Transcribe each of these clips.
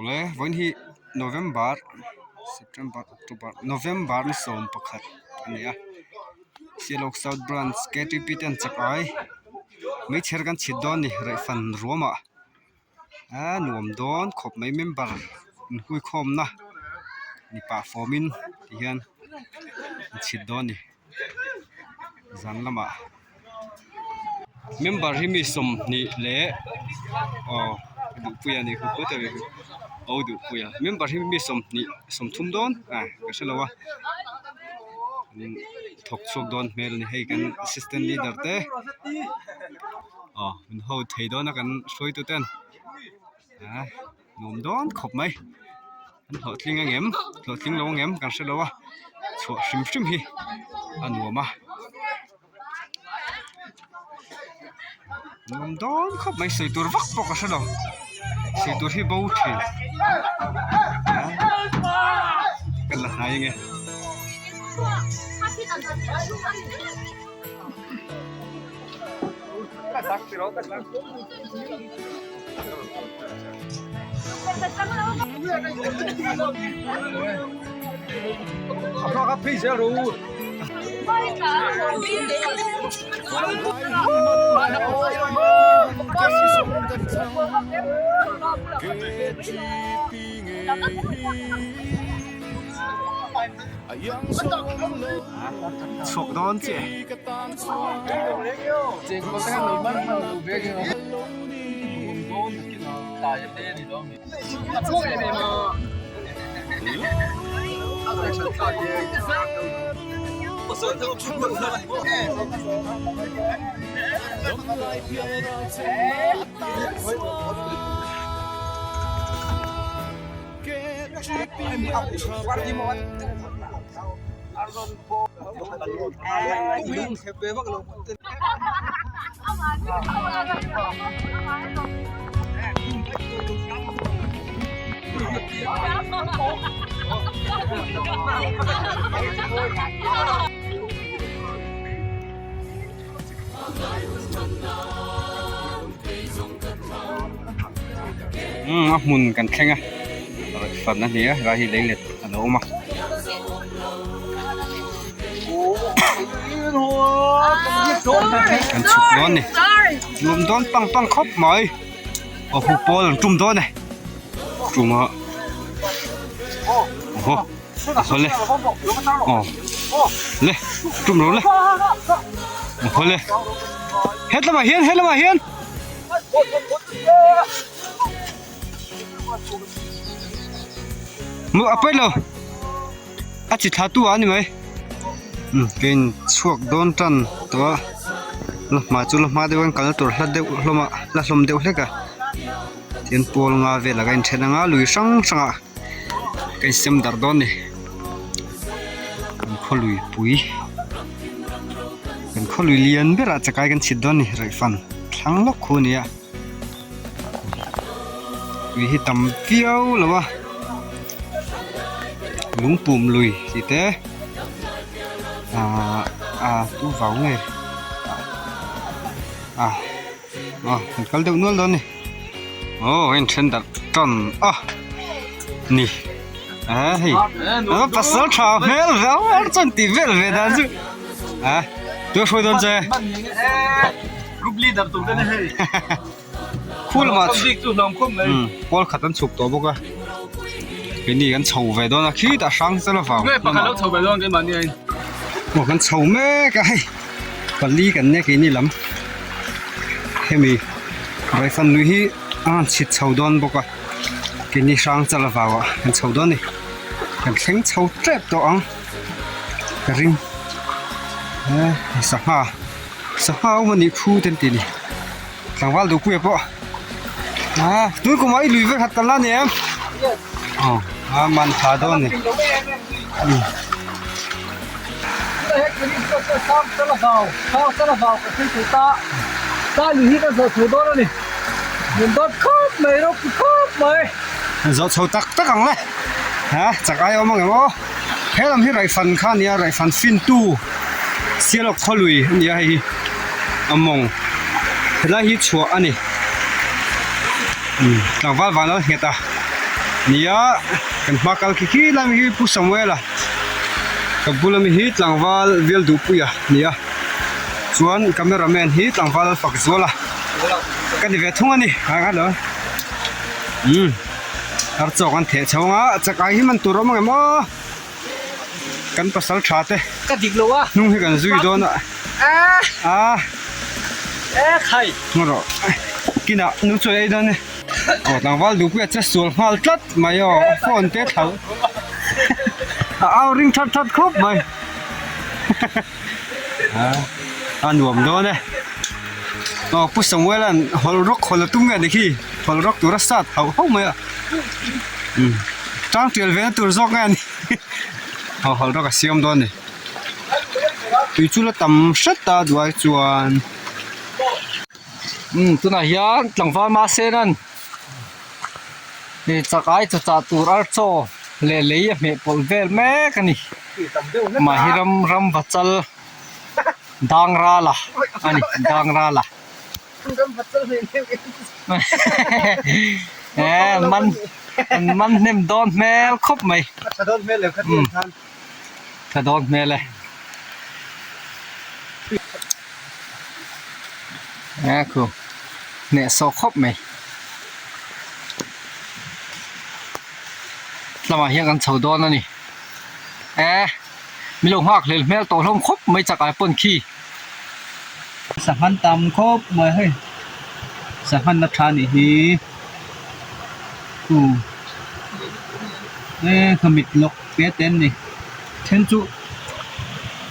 Awle vawiin hi November September October November ni 11 a ni a Sialawk South Branch ktp te an chak ai meichher kan chhit dawn a ni raihfan ruamah aa nuam dawn khawp mai member inhuikhawmna ni pah fawmin tihian an chhit dawn a ni. Zan lamah member hi mi 20 leh aw duhpuia a nih khu khut a nih aw duhpuia member hi mi 20 30 dawn a ka hre lo a thawk chhuak dawn hmel a ni hei kan assistant leader te aw min ho thei dawn a kan hruaitu ten a nuam dawn khawp mai. An hlawhtling ang em hlawhtling lo ang em kan hre lo a chhuah hrim hrim hi a nuam a nuam dawn khawp mai sawi tur vak pawh ka hre lo sawi tur hi bo thin ka la hnai ange. Chhuak dawn chiah e. Umm a hmun kan thleng a fan a ni a helai hi leilet a lo awm a. Kan chhuk dawn a ni nuam dawn pang pang khawp mai aw hu pawl an tum dawn e tum a aw aw le aw le tum lo le aw le hetlama hian hetlama hian. Maw a pawi lo a chi thla tu a ni mai umm kein chhuak dawn tan tawh a la hma chu la hma deuh a kal tur hla deuh hlawm a la hlawm deuh hlek a tin pawl nga velah ka inthen anga lui hrang hrang ah ka insem darh dawn a ni kan khaw lui pui. Kan khaw lui lian berah chakai kan chhit dawn a ni raihfan thlang lawk khu a ni a tui hi tam viau lo a lungpum lui tih te ahh ah tu vau nge ah aw kan kal deuh nual dawn a ni aw a inthen darh tan a ni ah hei a pasal tha hmel viau a chuan tih vel ve dan chu ah tu hruai dawn che group leader tur te ni hei khu lamah chu hlawm khawp mai pawl khat an chhuk tawh bawk a keini kan chho ve dawn a khitah hrang chal avang pakhat lo chho ve dawn keimahni a in aw kan chho mek a hei. Pali kan nia keini lam hemi raifan lui hi a han chhit chho dawn bawk a keini hrang chal avangah kan chho dawn a ni kan thleng chho tep tawh ang ka ring he sangha sangha awm a nih khu te an ti a ni tlangval duhpuia pawh ah tun kumah i lui vek khat kan la ni em aw a man tha dawn a ni. Zawh chho tak tak ang le ha chak ai awm ang em aw he lam hi raihfan kha a nia raihfan fin tu sialawk khaw lui a ni a hei hi a mawng helai hi chhuah a ni tlangval van a nghet a. Nia kan hma kal khi khi lai hi Pu Samuela ka bula mi hi tlangval vial duhpuia nia chuan camera man hi tlangval fak zual a ka ni ve thung a ni hello umm har chaw kan theh chho ang a chakai hi man tur a awm ang em aw kan pasal tha te ka dik lo a hnung hi kan zui dawn a a khai rawh kinah nu chu ei dawn e. Aw tlangval duhpui a che sual nghal tlat mai aw a phone te thla a au ring that that khawp mai a nuam dawn e aw pu Samuel an hawlh rawk hawlh a tum nge ni khi hawlh rawk tur a sat hauh hauh mai a umm tang tial ve na tur zawk nge ni aw hawlh rawk a siam dawn a ni tui chu la tam hret a duai chuan. Umm tunah hian tlangval mahsenan ih chakai chaw chah tur ar chaw leh lei a hmeh pawlh vel mek a ni mahni ram ram vachal dang rala a ni dang rala eh man an man hnem dawn hmel khawp mai umm tha dawn hmel e. E khu hneh sawh khawp mai lamah hian kan chho dawn a ni e mi lo nghak hlel hmel tawh hlawm khawp mai chak ai pawn khi. Sanghan tam khawp mai hei sanghan na tha nih hi khu e nghamit lawk te te an ni then chu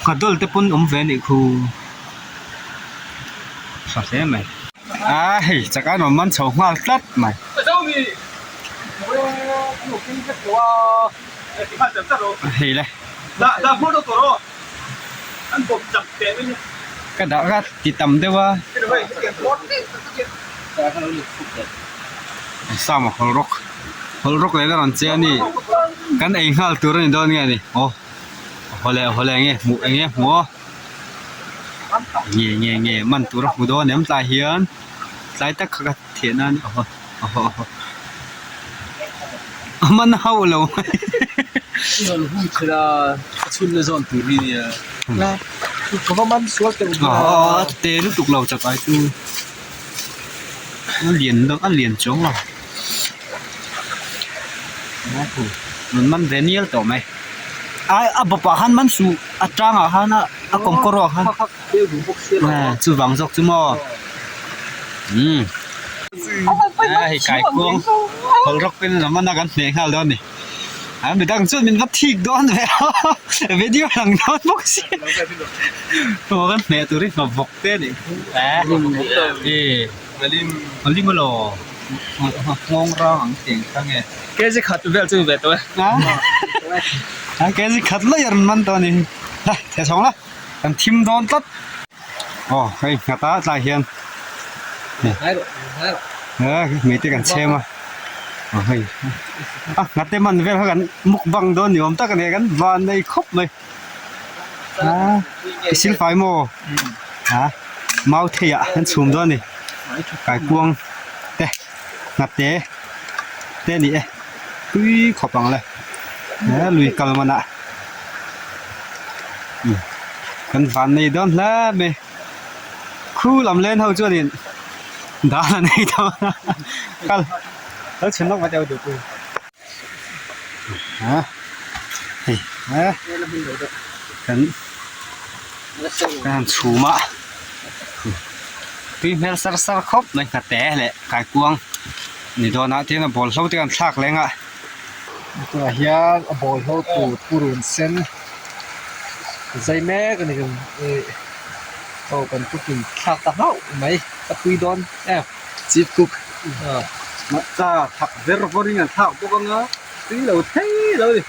ngha dawl te pawn awm ve a nih khu. Tha hle mai a hei chak a nuam man chho nghal tlat mai. Hei le ka dah ka ti tam deuh a sama hawlh rawk hawlh rawk leh la rawn che a ni kan ei nghal tur a ni dawn nge ni aw hawlh leh hawlh leh enge hmuh enge hmuh aw. Nge nge nge man tur a hmu dawn em tlai hian tlai tak kha ka thiah nan aw aw aw a man hauh lo mai aw a te lutuk lo chak ai chu a lian deuh a lian chuang lo rawn man ve nial tawh mai. Ai a bawpah khan man suh a tangah khan a a kawmkawr ah khan chuvang zawk chu maw umm a hei kaikuang hawlh rawk in lam a kan hneh nghal dawn a ni a midang chuan min va thik dawn ve a video lang dawn bawk si aw kan hneh tur hi hnawp vawk te a nih chu e malim alaw nghawng rang ang tih ang kha nge. Kg khat vel chu ve tawh e. A kg khat lai a rawn man tawh a ni. La theh chhawng la kan thim dawn tlat. Aw hei nghat a tlai hian hmei te kan chhem a. Aw hei a nghat te man vel kha kan mukbang dawn ni awm tak a ni kan van nei khawp mai. A i silfai maw? A mau thei ah kan chhum dawn a ni. Kaikuang te. Hnate te a ni e tui khawp ang le he lui kal manah kan van nei dawn hle mai khu lam len ho chuanin dan a nei dawn a kal lo chhun lawk mai teh u duhpui a hei he kan kan han chhum a. Tui hmel sar sar khawp mai hnate leh kaikuang ni dawnah te hian a ball hlo te kan thlak leng a. Tunah hian a ball hlo tur purun sen zai mek a ni kan ih aw kan cooking thlak ta hlauh mai a tui dawn em chief cook hmarcha thak ver vawr in an thlak bawk anga tui lo thei lo a ni.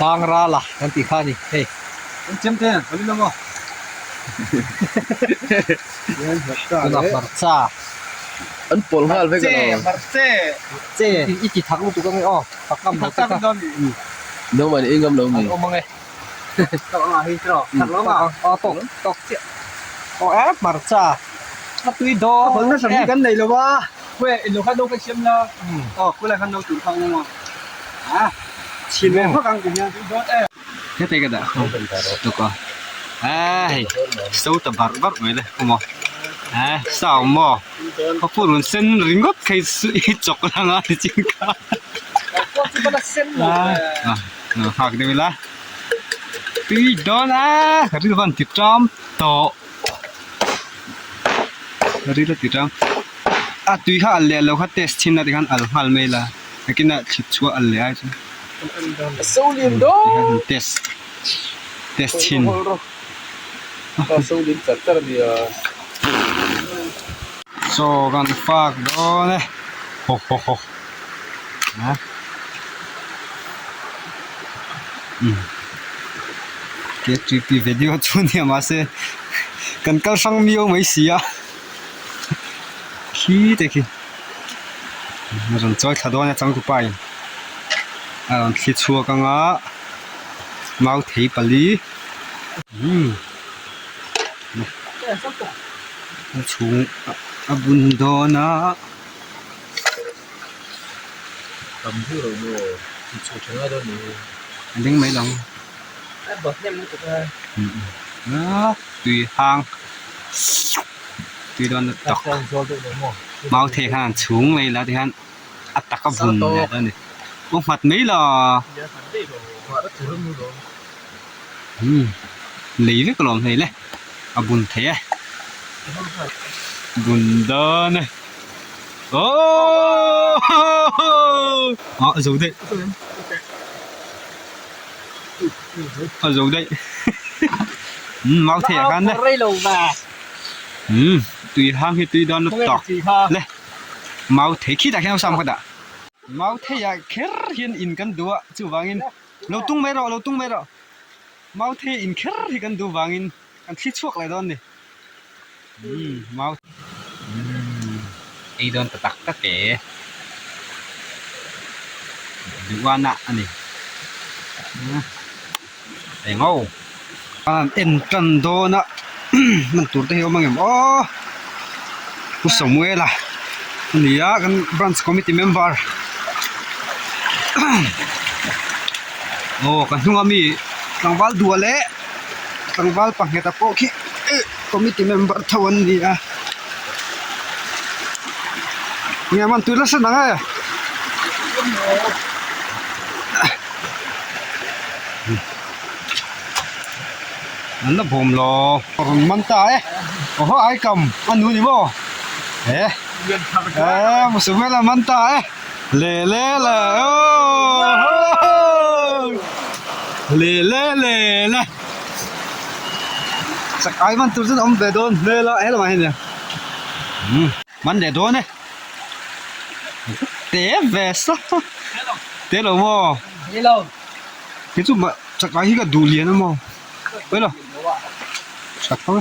Dang rala kan tih kha a ni hei. Kan chem te a ni lo maw? Tunah hmarcha. An pawlh nghal vek a lo. Hmarcha i ti thak lutuk ange aw thak ngam lo te kha. No man i ngam lo mi. An awm ange. Thak lo ang aw tawk tawk chiah. Aw e hmarcha a tui dawn. A hawlna hran hi kan nei lo a. Khuai in lo khan no kan siam la. Aw khulai khan no tur kha awm a. A chhin ve phawk ang ti hian. Hete ka dah kho tuk a. A hei so ta barh barh mai le awm a. A sa awm maw? Ka purun sen ringawt kha i chawk lang a ti chin kha. A nghak deuh ila. Tui dawn a ka rilru an ti ṭam tawh. Ka rilru a ti ṭam. A tui kha al leh lo kha test thin a tikhan al nghal mai la. Nakinah thlit chhuah al leh ai chu. Tikhan han test test thin. Chaw kan fak dawn e ho ho ho a umm ktp video chu nia mahse kan kal hrang miau mai si a khi te khi a rawn chawi thla dawn a changtupa in a rawn thli chhuak anga mau thei pali umm a chhung a bun dawn a. A ding mai lo a tui hang tui dawn na tak mau thei khan an chhung mai la tikhan a tak a bun leh a ni aw nghat mai la umm lei vek alawm hei le a bun thei e bun dawn e aww ah a zo daih a zo daih umm mau thei ah khan le umm tui hang hi tui dawn lutuk le mau thei khitah khian awlsam ka dah mau thei ah kher hian in kan duh a chuvangin lo tung mai rawh lo tung mai rawh mau thei in kher hi kan duh vangin kan thli chhuak leh dawn a ni umm mau umm ei dawn ta tak tak e duhana a ni eng aw a en tan dawn a hman tur te hi a awm angem aw Pu Samuela a ni a kan branch committee member aw ka hnunga mi tlangval duah leh tlangval pahnih ta pawh khi committee member tho an ni a nge man tui nasa nang e. An la bawm lo rawn man ta e aw ai kam a nu ni maw he eh musu hmel a man ta e le le le aww le le le le chak ai man tur chuan awm ve dawn hmel a helamah hian umm man leh dawn e te ve sa te lo maw Kei chu mah chakai hi ka duh lian a maw pawi lo tha tho e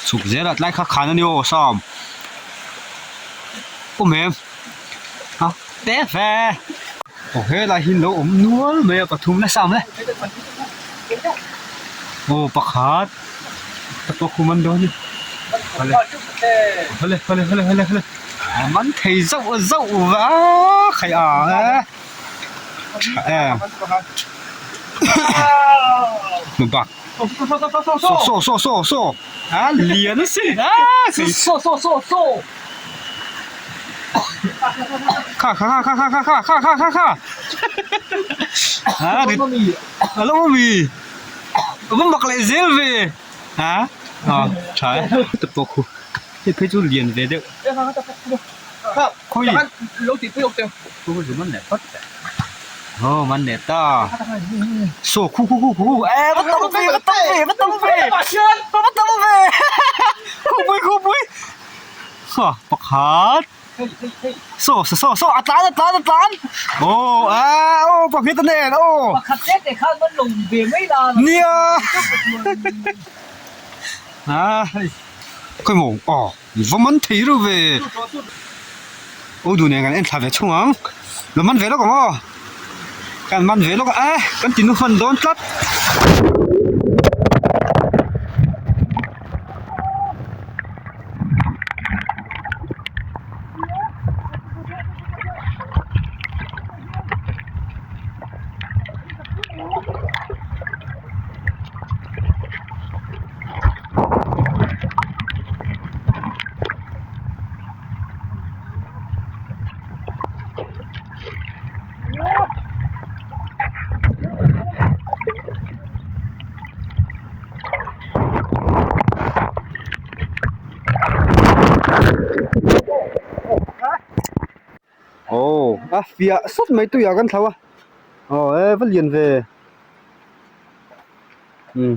chhuk zel a tlai kha khan a ni aw sam awm em a te ve aw helai hi lo awm nual mai a pathum nasa awm e aw pakhat. Ka pawh khu man dawn a ni hawle hawle hawle hawle hawle a man thei zauh zauh va khai a e tha em bak saw saw saw saw saw a lian a sin a saw saw saw saw kha kha kha kha kha kha kha kha kha kha a rit a lo awm i. Va mak leh zel ve ha aw tha e ta pawh khu hei phei chu lian ve deuh khawi khu chu man leh phawt aw man leh ta saw khu khu khu khu e va tam ve va tam ve va tam ve va tam ve khu pui khu pui ha pakhat. Saw saw saw a tlan a tlan a tlan aw a aw pakhat a nen aw pakhat te te khan man lo ve mai la nia a hei khawi maw aw i va man thei reuh ve aw duh nen kan en thla ve chhung ang lo man ve lawk ang aw kan man ve lawk a e kan ti nu hman dawn tlat. fiah sawt mai tuiah kan thlo a aw e va lian ve umm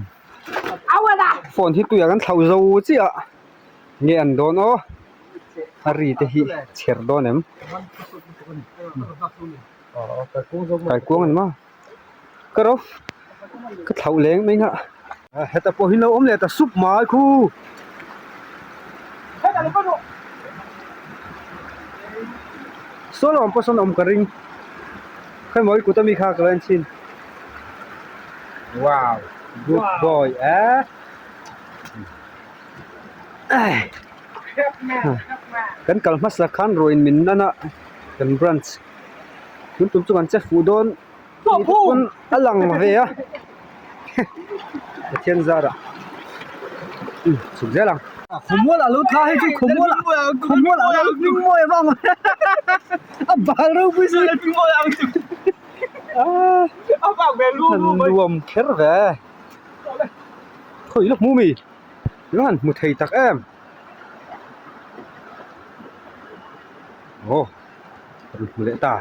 phone hi tuiah kan thlo zo chiah a nge an dawn aw a ri te hi chher dawn em kaikuang a ni maw ka ro ka thlauh leng mai nghah heta pawh hi lo awm leh ta sup mai khu saw lamah pawh sawn awm ka ring khawimaw i kut ami kha ka lo en chhin wow good boy eh kan kal hmasa khan ruahin min nan a kan branch tun tum chu kan che fuh dawn tih te pawn a lang ve a Pathian zarah chhuk zel ang. Khawmual a lo tla hei chu khawmual khawmual a lo hming mawi a vang a bal ropui si nuam kher ve khawi la hmu mi la han hmu thei tak em aw. Kan hmu leh ta.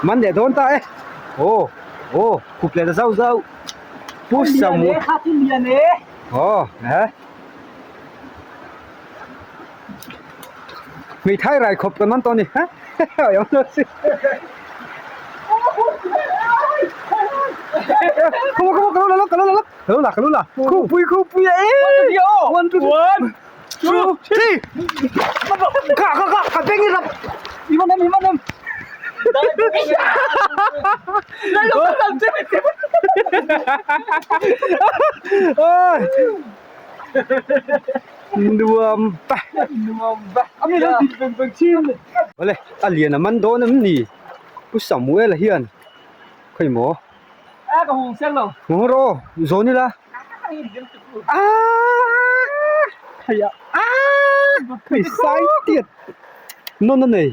Man leh dawn ta e. Aw aw khup leh ta zauh zauh. Pu Samu. Aw he. Hmeithai rai khawp kan man tawh a ni. Ha Come on, come on, ka lo la lawk, ka lo la lawk. Ka lo la, ka lo la. Khupui, khupui e. One, two, one. Two, three. Ka ka ka ka beng rap. Iman em iman em. Ôi. Nuam pa. Nuam pa. Ami lo tin beng beng chin. Ole, a lian a man dawn em ni. Pu Samuel a hian. Khoi maw. A ka hung sel lo. Hung ro, zawn ila. Aaaa hei a aaaa hei sai tiat nawn a nei.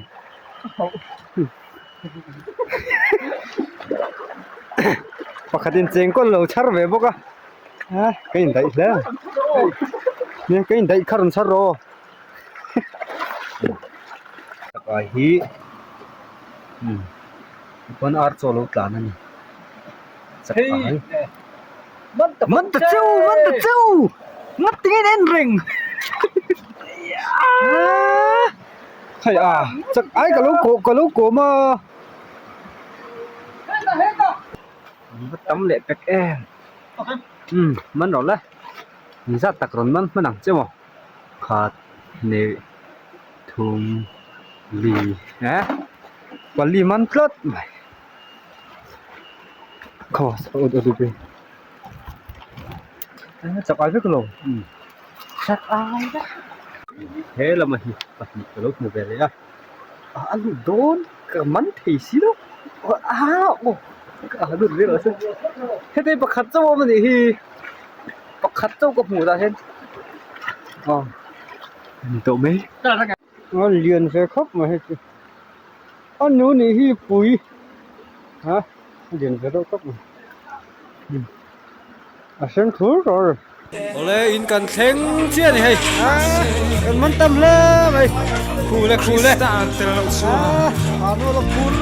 Pakhat in chengkawl lo chhar ve bawk a ka indaih hle a nia ka indaih kha rawn chhar rawh aw. Takah hi pawn ar chaw lo tlan a ni. Chakpai. Man ta cheu man ta cheu ngat tingin en reng hei a chak ai ka lo kawh ka lo kawm a va tam leh pek em umm man rawh le ni zat tak rawn man hman ang che maw khat hnih thum li eh pali man tlat mai. Chak ai vek lo chak ai vek he lama hi pahnih ka lo hmu ve leh a a lut dawn ka man thei si lo a aw a lut ve lo chuan heti pakhat chauh a awm a nih hi pakhat chauh ka hmuh tah hian aw a ni tawh mai. A lian ve khawp mai hei chu a nu nih hi pui a lian ve deuh tawp mai a sen thur thur. Awle in kan thleng chiah a ni hei a kan man tam hle mai khu le khu le a a nu la phur.